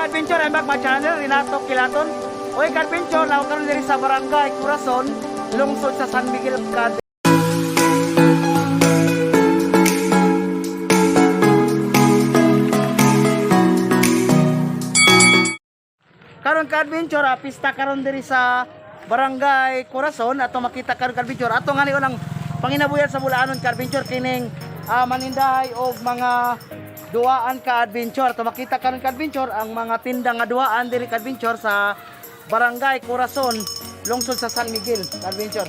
ka-adventure, I'm back my channel, Renato Quilaton. Oy ka-adventure, naa karon diri sa Barangay Corazon, lungsod sa San Miguel ka. Karon ka-adventure, pista karon diri sa Barangay Corazon ato makita karon ka-adventure. Ato nga ni unang panginabuyan sa Bulanon ka-adventure kining manindahay og mga duaan ka-adventure. Ato makita karon ka-adventure ang mga tinda nga duaan diri ka-adventure sa Barangay Corazon, lungsod sa San Miguel ka-adventure.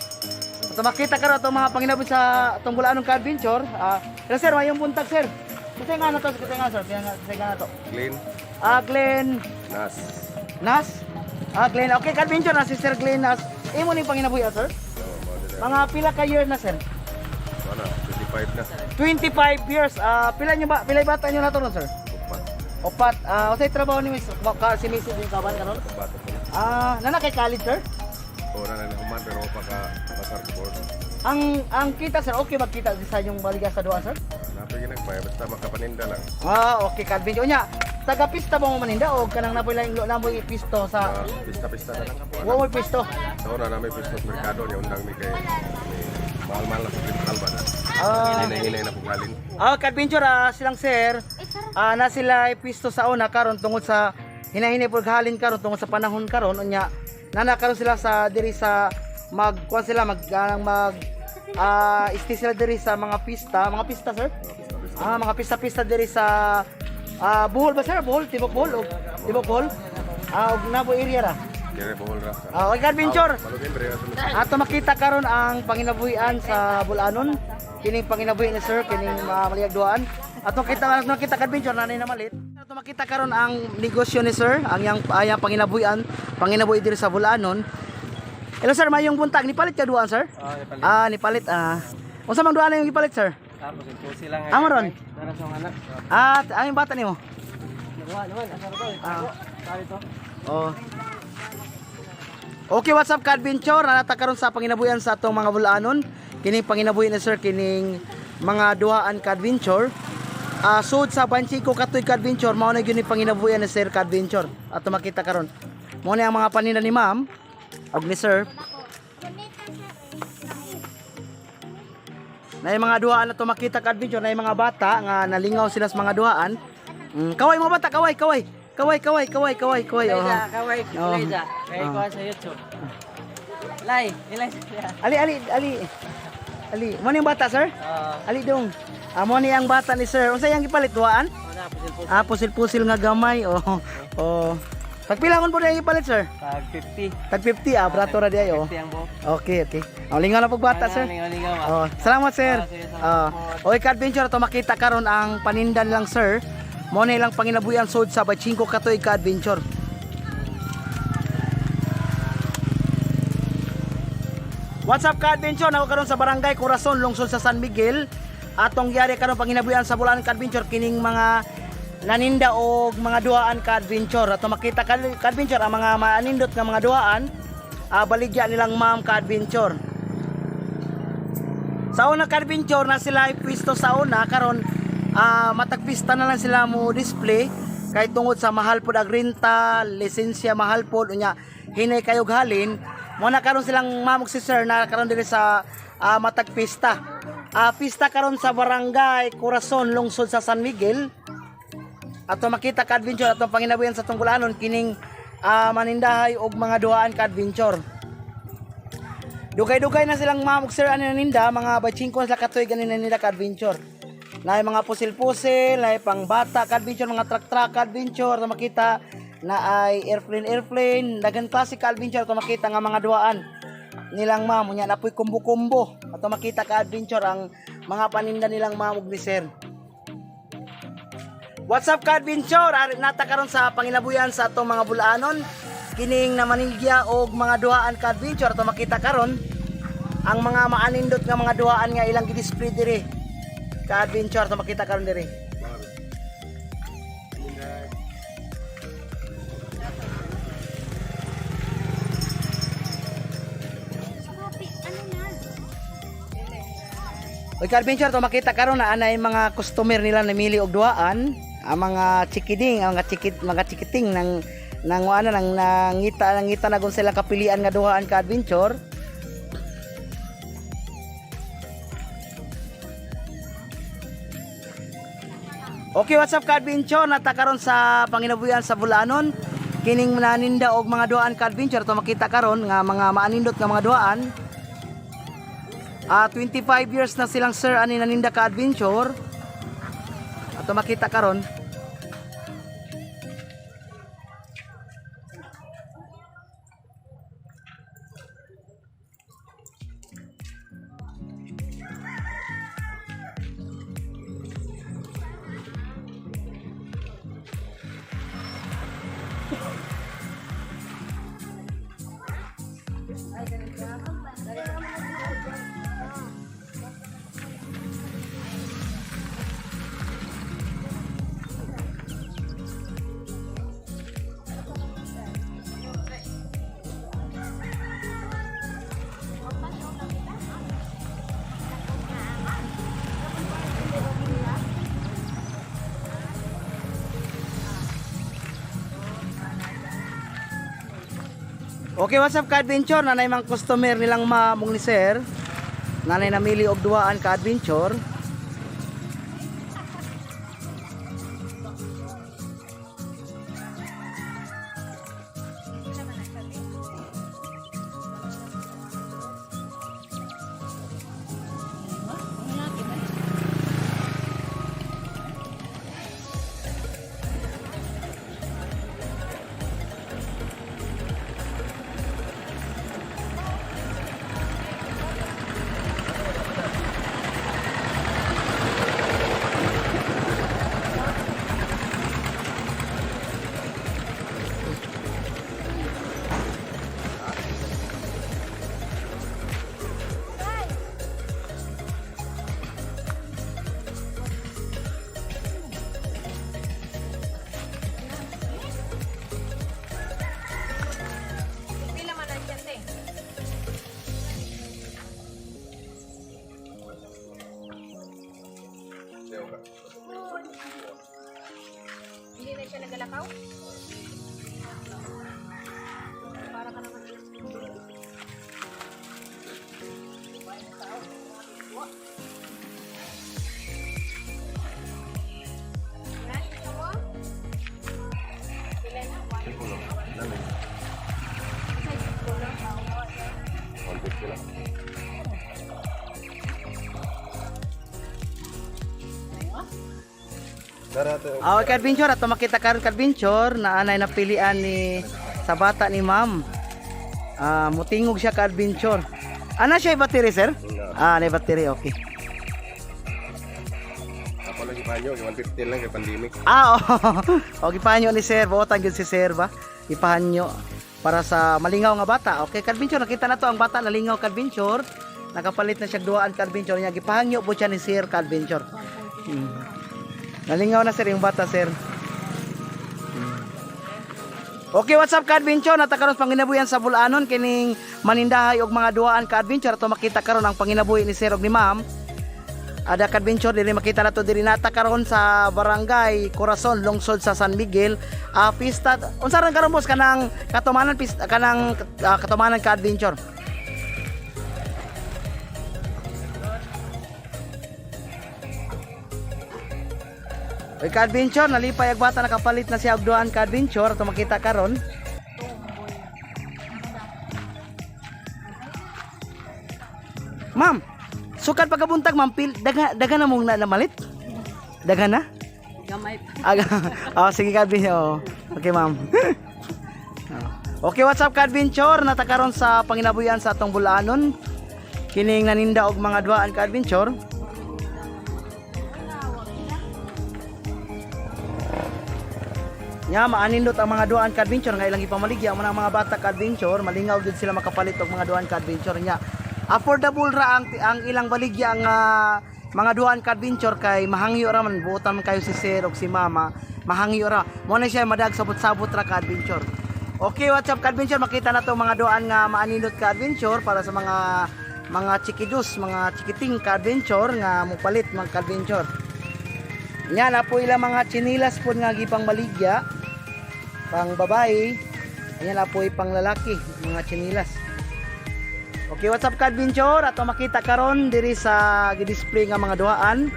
Ato makita karon ato mga panginabuhi sa atong Bulanon ka-adventure. Hello sir, mayong buntag sir. Kasi nga na to, kasi nga sir, kasi nga na to. Glenn Glenn Nas. Nas? Glenn. Okay, ka-adventure na si Sir Glenn Nas. Imo ning panginabuhi, sir? So, mo dili. Mga pila ka year na, sir? Wala, 25 na. 25 years. Pila nyo ba? Pila bata nyo na to, no, sir? Upat. Opat. Unsay trabaho ni Miss? Ka, si Miss din kaban karon? Bato ko. Nana kay college, sir? Ora na human pero pa ka pasar board. Ang kita, sir, okay magkita sa inyong baliga sa duan, sir? Napay ginagpay basta makapaninda lang. Okay, ka-adventure nya. Taga pista ba mo maninda o kanang napoy lang napoy pisto sa Pista-pista na lang. wa mo pisto? Sa una na may pisto sa merkado niya undang mi kay mahal-mahal na paglintal ba na. Hinay-hinay na pugalin. Ka-adventure silang sir. Na sila pisto sa una karon tungod sa hinahinay pud halin karon tungod sa panahon karon unya nana karon sila sa diri sa mag kuan sila mag mag stay sila diri sa mga pista sir. Pista-pista. Mga pista-pista diri sa Bohol ba sir? Bohol, Tibok Bohol o Tibok Bohol? Og Nabo area ra. Dire Bohol ra. Okay, ka-adventure. Malugin bre sa Ato makita karon ang panginabuhian sa Bulanon. Kining panginabuhi ni sir, kining mga maliyag duaan. Ato kita nakita ka-adventure nanay na malit. Ato makita karon ang negosyo ni sir, ang yang ayang panginabuhian, panginabuhi diri sa Bulanon. Hello sir, mayong buntag nipalit ka duaan sir? Nipalit. Nipalit ah. Unsa mang duaan yung gipalit sir? Tapos yung pusi lang. Maron. Nara sa anak. Ang yung bata nimo. Nakuha naman. Asa to? Sabi to. Oh. Okay, what's up ka-adventure? Nanata karon sa panginabuhian sa atong mga bulanon. Kining panginabuhi ni sir kining mga duhaan ka-adventure. Sud sa Banchiko katuig ka-adventure, mao na gyud ni panginabuhian ni sir ka-adventure. Ato makita karon. Mao ni ang mga paninda ni ma'am og ni sir. Na yung mga duhaan na to makita ka-adventure, na yung mga bata nga nalingaw sila sa mga duhaan. Kaway mga bata, kaway, kaway. Kaway, kaway, kaway, kaway, kaway. Oh. Liza, kaway. Oh. Liza. Kay kuha sa YouTube. Lai, ilay siya. Ali, ali, ali. Ali, mo ni ang bata, sir? Ali dong. Mo ni ang bata ni sir. Unsa yang gipalit duhaan? Una, pusil-pusil. Pusil-pusil nga gamay. Oh. Oh. Tagpilangon po na yung gipalit, sir? Tag 50. Tag 50, brato ra di ay, oh. 50 ang buhok. Okay, okay. Ang lingaw na pag bata, sir. Lingaw-lingaw ah. Oh, salamat sir. Sige, salamat Oh, oy ka-adventure to makita karon ang panindan lang sir. Mo na ilang panginabuhian sud sa 25 katuig ka-adventure. What's up ka-adventure? Nako karon sa Barangay Corazon, lungsod sa San Miguel. Atong yari karon panginabuhian sa Bulan ka-adventure kining mga naninda og mga duhaan ka-adventure. Ato makita ka-adventure ang mga maanindot nga mga duhaan, baligya nilang ma'am ka-adventure. Sa una ka-adventure na sila ay pwesto sa una karon matagpista na lang sila mo display kay tungod sa mahal pod ang renta, lisensya mahal pod unya hinay kayo halin mo na karon silang mamog si sir na karon diri sa matagpista. Pista karon sa Barangay Corazon, lungsod sa San Miguel. Ato makita ka-adventure atong panginabuhian sa Tunggulanon kining manindahay og mga duhaan ka-adventure. Dugay-dugay na silang mamog sir ani naninda, mga 25 sila katuig ani naninda ka-adventure. Na mga pusil-pusil, na pang bata ka-adventure, mga truck-truck ka-adventure na makita na ay airplane airplane, dagan klase ka-adventure to makita nga mga duaan nilang ma'am, unya napoy kumbo-kumbo. Ato makita ka-adventure ang mga paninda nilang mamog ni sir. What's up ka-adventure? Ari nata karon sa panginabuyan sa atong mga bulaanon. Kining namanilya og mga duhaan ka-adventure ato makita karon ang mga maanindot nga mga duhaan nga ilang gi-display diri. Ka-adventure ato makita karon diri. Oy ka-adventure to makita karon na anay mga customer nila namili og duhaan. Ang mga chikiding, ang mga chikit, mga chikiting nang nang ano nang nangita na kung sila kapilian nga duhaan ka adventure. Okay, what's up ka-adventure? Nata karon sa panginabuyan sa Bulanon. Kining naninda og mga duaan ka-adventure to makita karon nga mga maanindot nga mga duaan. 25 years na silang sir ani naninda ka-adventure. Ato makita karon. Okay, what's up ka-adventure? Nanay mga customer nilang mamong ni sir. Nanay namili og duhaan ka-adventure. Pila man ang tiyan, te? Hindi na siya nagalakaw? Para ka naman. Yan, ito mo? Pila na? One. 150 lang. Tara, ate. Ah, okay, ka-adventure, ato makita karon ka-adventure na anay napilian ni sa bata ni ma'am. Mutingog siya ka-adventure. Ana siya battery, sir? Ah, na battery, okay. Ako lagi pa nyo, 150 lang kay pandemic. Oh. O gipahanyo ni sir, buotan gyud si sir ba? Ipahanyo para sa malingaw nga bata. Okay, ka-adventure, nakita na to ang bata nalingaw ka-adventure. Nakapalit na siya duaan ka-adventure niya. Gipahangyo po siya ni sir ka-adventure. Nalingaw na sir yung bata, sir. Okay, what's up ka-adventure? Nata karon sa panginabuhian sa Bulanon kining manindahay og mga duaan ka-adventure ato makita karon ang panginabuhi ni sir og ni ma'am. Ada ka-adventure diri makita nato diri nata karon sa Barangay Corazon, lungsod sa San Miguel. Pista unsa ran karon boss kanang katumanan pista kanang katumanan ka-adventure? Oy ka-adventure, nalipay ag bata nakapalit na siya og duaan ka-adventure ato makita karon. Ma'am, sukad pagkabuntag ma'am, pil, daga, daga na mong na, namalit? Daga na? Gamay pa. Aga, oh, sige ka-adventure. Oh. Okay, ma'am. Oh. Okay, what's up ka-adventure? Natakaron sa panginabuyan sa atong Bulanon. Kining naninda og mga duaan ka-adventure. Nya maanindot ang mga duaan ka-adventure nga ilang ipamaligya mo ang mga bata ka-adventure, malingaw gid sila makapalit og mga duaan ka-adventure nya. Affordable ra ang ilang baligya nga mga duaan ka-adventure kay mahangyo ra man buotan man kayo si sir og si mama, mahangyo ra. Mo na siya madag sabot-sabot ra ka-adventure. Okay, what's up ka-adventure? Makita na to mga duaan nga maanindot ka-adventure para sa mga chikidus, mga chikiting ka-adventure nga mopalit mga ka-adventure. Nya na po ilang mga tsinilas po nga gipang maligya. Pang babae. Ayan na po pang lalaki, mga tsinilas. Okay, what's up ka-adventure? Ato makita karon diri sa gi-display nga mga duhaan.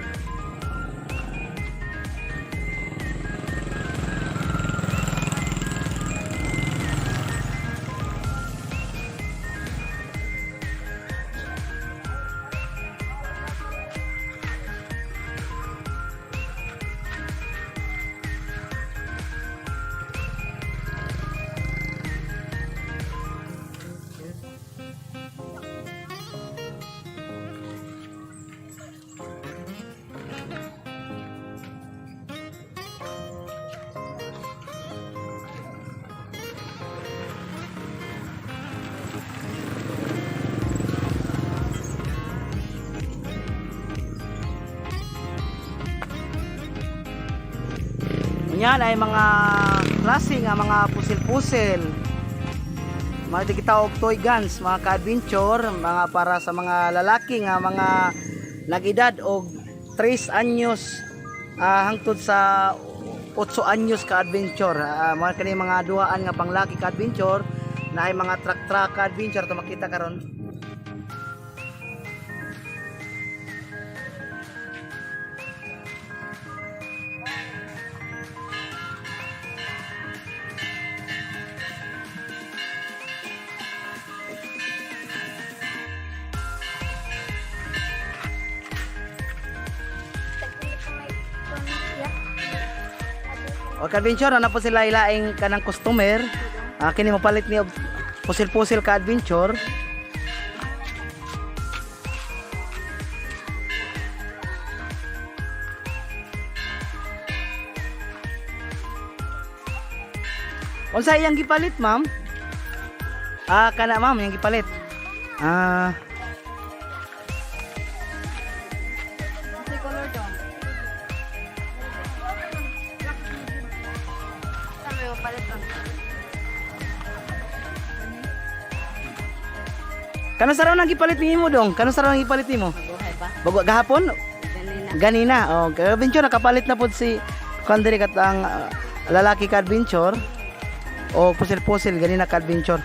Yan ay mga klase nga mga pusil-pusil. Mga kita og toy guns, mga ka-adventure, mga para sa mga lalaki nga mga nag-edad og 3 anyos hangtod sa 8 anyos ka-adventure. Mga kani mga duhaan nga panglaki ka-adventure na ay mga truck-truck ka-adventure to makita karon. O ka-adventure, ana po sila ilaing kanang customer. Kini mapalit ni og pusil-pusil ka-adventure. Unsa iyang gipalit, ma'am? Kana ma'am, iyang gipalit. Kasi color dong. Sabi mo palit to. Kano sa raw nang gipalit nimo dong? Kano sa raw nang gipalit nimo? Mabuhay ba? Bago gahapon? Ganina. Ganina. Oh, ka-adventure nakapalit na pud si Kandiri kat ang lalaki ka-adventure o pusil-pusil ganina ka-adventure.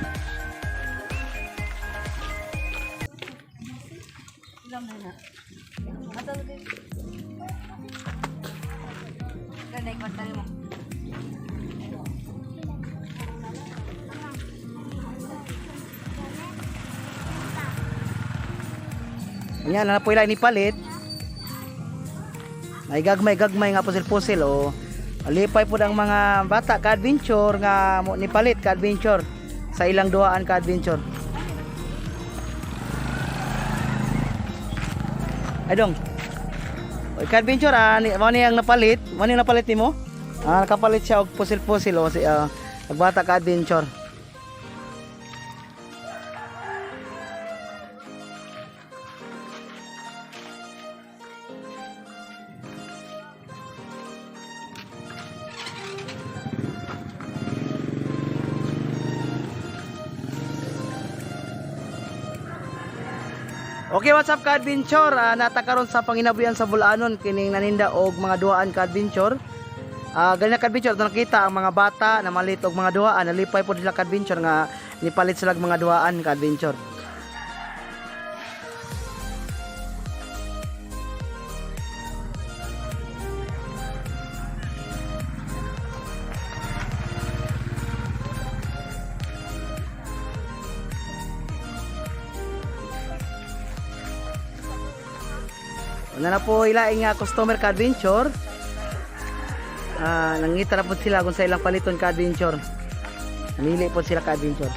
Ganay kwarta mo. Yan na po ila ni palit. May gagmay-gagmay nga pusil-pusil o lipay pud ang mga bata ka-adventure nga mo nipalit ka-adventure sa ilang duhaan ka-adventure. Ay dong. Oy, ka-adventure ni mo ni ang napalit, mo ni ang napalit nimo? Nakapalit siya og pusil-pusil o si nagbata ka-adventure. Okay, what's up ka-adventure? Nata karon sa panginabuyan sa Bulanon kining naninda og mga duhaan ka-adventure. Ganina ka-adventure ato nakita ang mga bata na malit og mga duhaan, nalipay pod sila ka-adventure nga nipalit sila og mga duhaan ka-adventure. Una na po ilaing nga customer ka-adventure. Nangita na po sila kung sa ilang paliton ka-adventure. Namili po sila ka-adventure.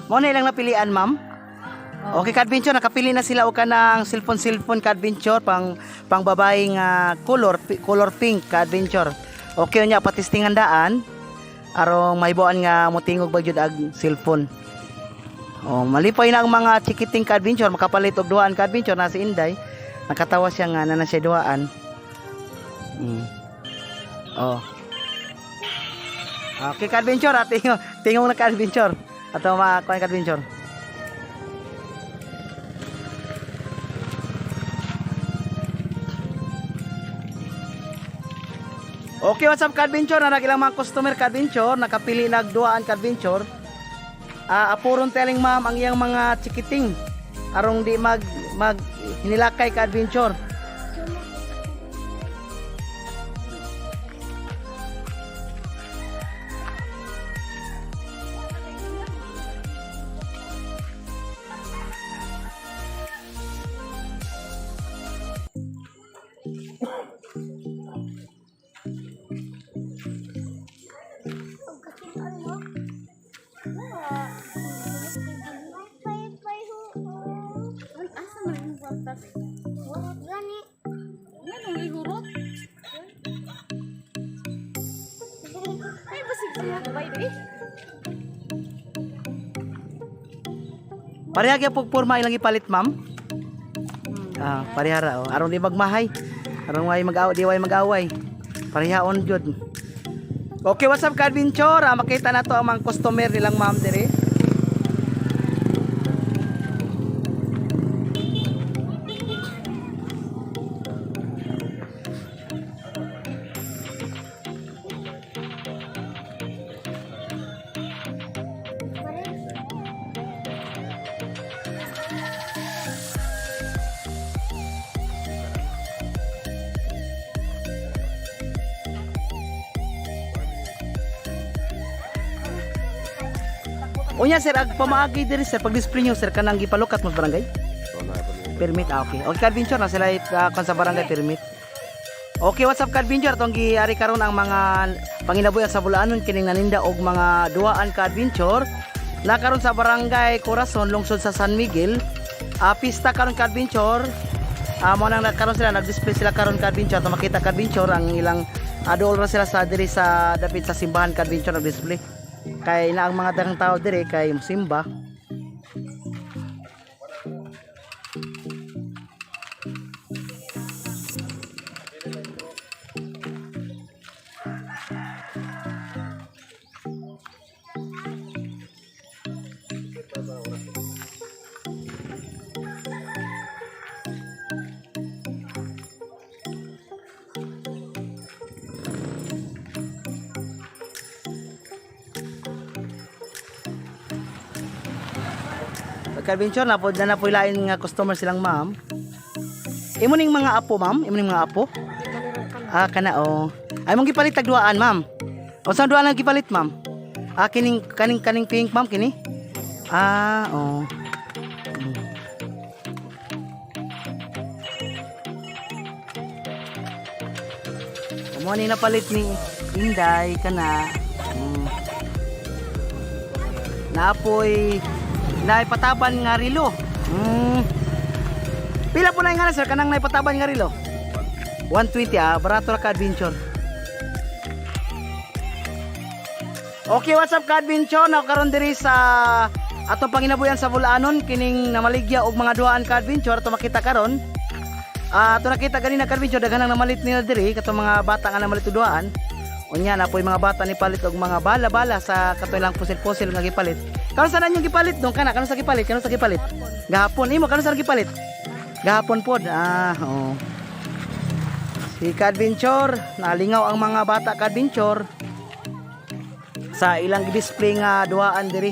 Mo na ilang napilian, ma'am? Okay, ka-adventure, nakapili na sila og kanang cellphone ka-adventure pang pang babae nga color color pink ka-adventure. Okay nya patistingan daan arong mahibuan nga motingog ba jud ag cellphone. Oh, malipay na ang mga chikiting ka-adventure makapalit og duhaan ka-adventure na si Inday. Nakatawa siya nga na na siya duhaan. Oh. Okay, ka-adventure, ah, tingog, tingog na ka-adventure. Ato makakuha ka-adventure. Okay, what's up ka-adventure? Narag ilang mga customer ka-adventure, nakapili nagduaan ka-adventure. Ah, apuron telling ma'am ang iyang mga chikiting arong di mag mag hinilakay ka-adventure. Ay, asa man yung kwarta? Hurot gani. Nganong ihurot? Ay, basig siya kabay di. Pareha gyud pug porma ilang ipalit, ma'am? Ah, parehara oh. Aron di magmahay. Aron way mag di way mag-away. Parehaon jud. Okay, what's up ka-adventure? Ah, makita na to ang mga customer nilang ma'am dire. Unya sir, ag pamaagi diri sir pag display nyo sir kanang gipalukat mo sa barangay? So na po niya. Permit, ah, okay. Okay, ka-adventure na sila kon sa barangay permit. Okay, what's up ka-adventure? Atong giari karon ang mga panginabuhi sa Bulanon kining naninda og mga duaan ka-adventure. Na karon sa barangay Corazon, lungsod sa San Miguel. Ah, pista karon ka-adventure. Ah, mo nang karon sila nag-display sila karon ka-adventure. Atong makita ka-adventure ang ilang adol ra sila sa diri sa dapit sa simbahan ka-adventure nag-display. Kay na ang mga daghang tao diri kay simba. Pagka-adventure na po, na po ilain nga customer silang ma'am. Imo ning mga apo, ma'am? Imo ning mga apo? Ah, kana oh. Ay mong gipalit tag duaan, ma'am. Unsa duaan ang gipalit, ma'am? Ah, kining kaning kaning pink, ma'am, kini? Ah, oh. Mo ni napalit ni Inday kana. Naapoy naipataban nga rilo. Pila po na nga na, sir kanang naipataban nga rilo? 120 ah, barato ra ka adventure. Okay, what's up ka adventure? Now karon diri sa atong panginabuyan sa Bulanon kining namaligya og mga duhaan ka adventure ato makita karon. Ah, ato nakita ganina ka adventure daghan ang namalit nila diri katong mga bata nga namalit og duhaan. Unya na po'y mga bata ni palit og mga bala-bala sa kato ilang pusil-pusil nga gipalit. Karon sa nanyong gipalit dong kana? Karon sa gipalit? Karon sa gipalit? Gahapon. Imo karon sa gipalit? Gahapon pod. Ah, oo. Si Ka-Adventure, nalingaw ang mga bata Ka-Adventure sa ilang display nga duhaan diri.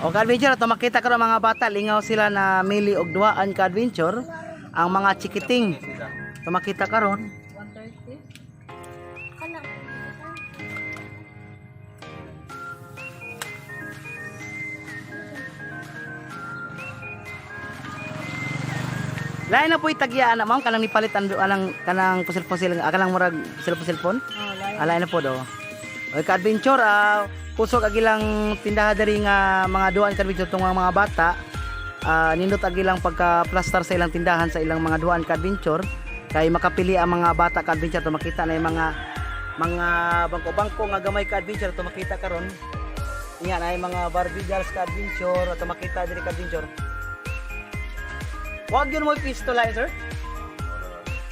O ka-adventure, ato makita karon mga bata, lingaw sila na mili og duaan ka-adventure ang mga chikiting. Ato makita karon. 130. Kana. Lain na po itagyaan na ma'am kanang nipalit ang anang kanang pusil-pusil kanang murag cellphone. Oh, lain. Alain na po do. Oy ka-adventure, kusog ag ilang tindahan diri nga mga duaan ka-adventure tungong mga bata. Nindot ag ilang pagka-plaster sa ilang tindahan sa ilang mga duaan ka-adventure kay makapili ang mga bata ka-adventure to makita na yung mga bangko-bangko nga gamay ka-adventure to makita karon. Inya na yung mga Barbie dolls ka-adventure to makita diri ka-adventure. Wag yun mo pisto lain, sir.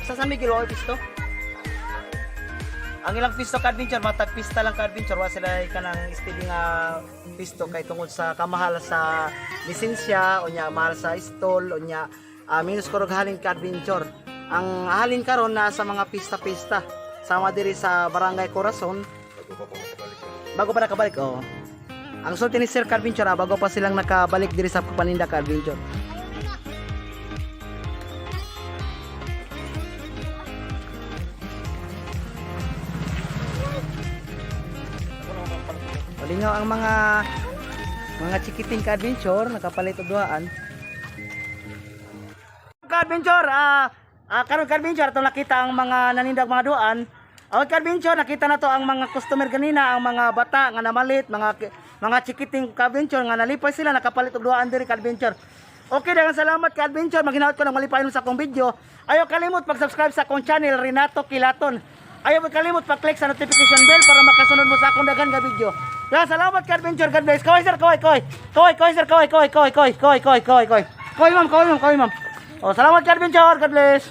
Sa San Miguel, wa pisto? Ang ilang pisto ka-adventure, matag pista lang ka-adventure, wa sila kanang steady nga pisto kay tungod sa kamahal sa lisensya, unya mahal sa stall, unya minus korog halin ka-adventure. Ang halin karon na sa mga pista-pista. Sama diri sa Barangay Corazon, Bago pa po makabalik. bago pa nakabalik, oh. Ang sulti ni Sir ka-adventure, bago pa silang nakabalik diri sa paninda ka-adventure. Palingaw ang mga chikiting ka-adventure, nakapalit og duhaan. Ka-adventure, karon ka-adventure atong nakita ang mga nanindag mga duaan. Ang ka-adventure, nakita na to ang mga customer ganina, ang mga bata nga namalit, mga chikiting ka-adventure nga nalipay sila nakapalit og duhaan diri ka-adventure. Okay, daghang salamat ka-adventure. Maghinaot ko ng malipayon sa akong video. Ayaw kalimot pag-subscribe sa akong channel Renato Kilaton. Ayaw kalimot pag-click sa notification bell para makasunod mo sa akong daghan nga video. Daghang salamat ka-adventure. God bless. Kaway sir, kaway, kaway. Kaway, kaway sir, kaway, kaway, kaway, kaway, kaway, kaway, kaway, kaway. Kaway ma'am, kaway ma'am, kaway ma'am. Oh, salamat ka-adventure. God bless.